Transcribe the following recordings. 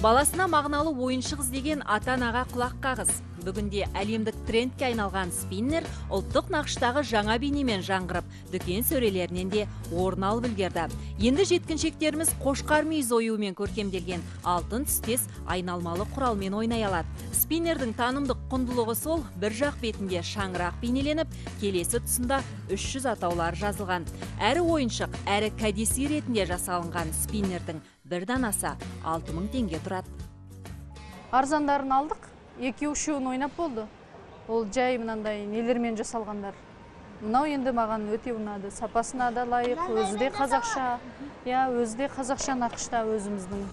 Баласына мағыналы ойыншық іздеген ата-анаға құлақ қағыз. Бүгінде әлемдік трендке айналған спиннер ұлттық нақыштағы жаңа бейнемен жаңғырып, дүкен сөрелерінен де орын алып үлгерді. Енді жеткіншектеріміз қошқар мүйіз оюымен көркемделген алтын түстес айналмалы құралмен ойнай алады. Спиннердің танымдық құндылығы сол, бір жақ бетінде шаңырақ бейнеленіп, келесі тұсында 300 атаулар жазылған. Әрі ойыншық, әрі кәдесый ретінде жасалынған спиннердің бір данасы 6000 теңге тұрады. Арзандарын алдық, екеу-үшеуін ойнап болды. Ол жай мынандай нелермен жасалғандар. Мынау енді маған өте ұнады. Сапасына да лайық, өзі де қазақша. Иә, өзі де қазақша нақышта өзіміздің.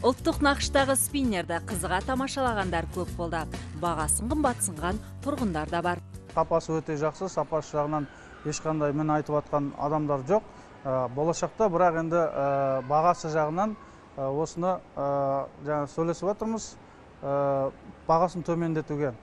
Ұлттық нақыштағы спиннерді қызыға тамашалағандар көп болды. Бағасын қымбатсынған тұрғындар да бар. Сапасы өте жақсы, сапасы жағынан ешқандай мін айтып атқан адамдар жоқ. Болашақта бірақ енді бағасы жағынан осыны жаңа сөйлесіп жатырмыз, бағасын төмендетуге.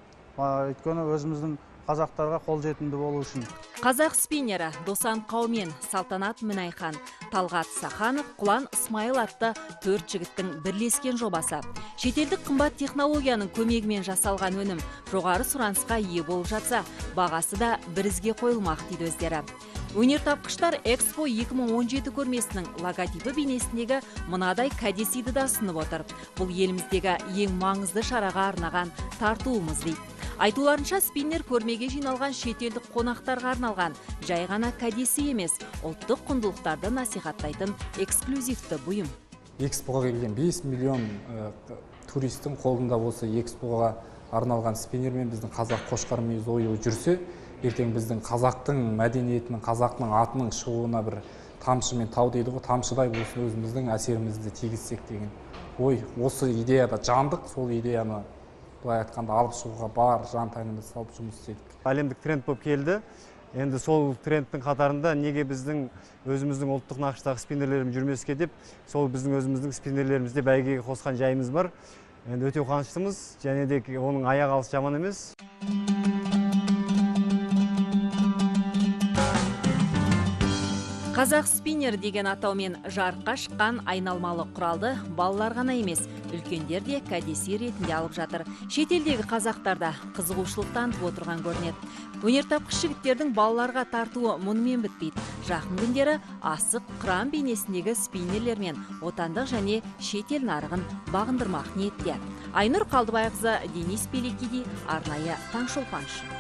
Өйткені өзіміздің қазақтарға қолжетімді болу үшін. Қазақ спиннері Досан Қаумен, Салтанат Мінайхан, Талғат Саханов, Құлан Ысмайыл атты 4 жігіттің бірлескен жобасы. Шетелдік қымбат технологияның көмегімен жасалған өнім жоғары сұранысқа ие болып жатса, бағасы да бірізге қойылмақ дейді өздері. Өнертапқыштар Экспо 2017 көрмесінің логотипі бейнесіндегі мынадай кәдесыйды да ұсынып отыр. Бұл еліміздегі ең маңызды шараға арнаған тартуымыз дейді. Айтуларынша, спиннер көрмеге жиналған шетелдік қонақтарға арналған жай ғана кәдесый емес, ұлттық құндылықтарды насихаттайтын эксклюзивті бұйым. Экспоға келген 5 миллион туристің қолында осы экспоға арналған спиннермен біздің қазақ қошқар мүйіз оюы жүрсе, ертең біздің қазақтың мәдениетінің, қазақтың атының шығуына бір тамшы мен тау дейді ғой, тамшыдай болсын өзіміздің әсерімізді тигізсек деген ой. Осы идеяда жандық, сол идеяны былай айтқанда алып шығуға бар жан тәнімізді салып жұмыс істедік. Әлемдік тренд болып келді. Енді сол трендтің қатарында неге біздің өзіміздің ұлттық нақыштағы спиннерлеріміз жүрмеске деп, сол біздің өзіміздің спиннерлерімізде бәйгеге қосқан жайымыз бар. Енді өте қуаныштымыз, және де оның аяқ алысы жаман емес. Қазақ спиннер деген атаумен жарыққа шыққан айналмалы құралды балалар ғана емес, үлкендер де кәдесый ретінде алып жатыр. Шетелдегі қазақтар да қызығушылық танытып отырған көрінеді. Өнертапқыш жігіттердің балаларға тартуы мұнымен бітпейді. Жақын күндері асық қыран бейнесіндегі спиннерлермен отандық және шетел нарығын бағындырмақ ниетте. Айнұр Қалдыбайқызы, Денис Пеликиди, арнайы Таңшолпан үшін.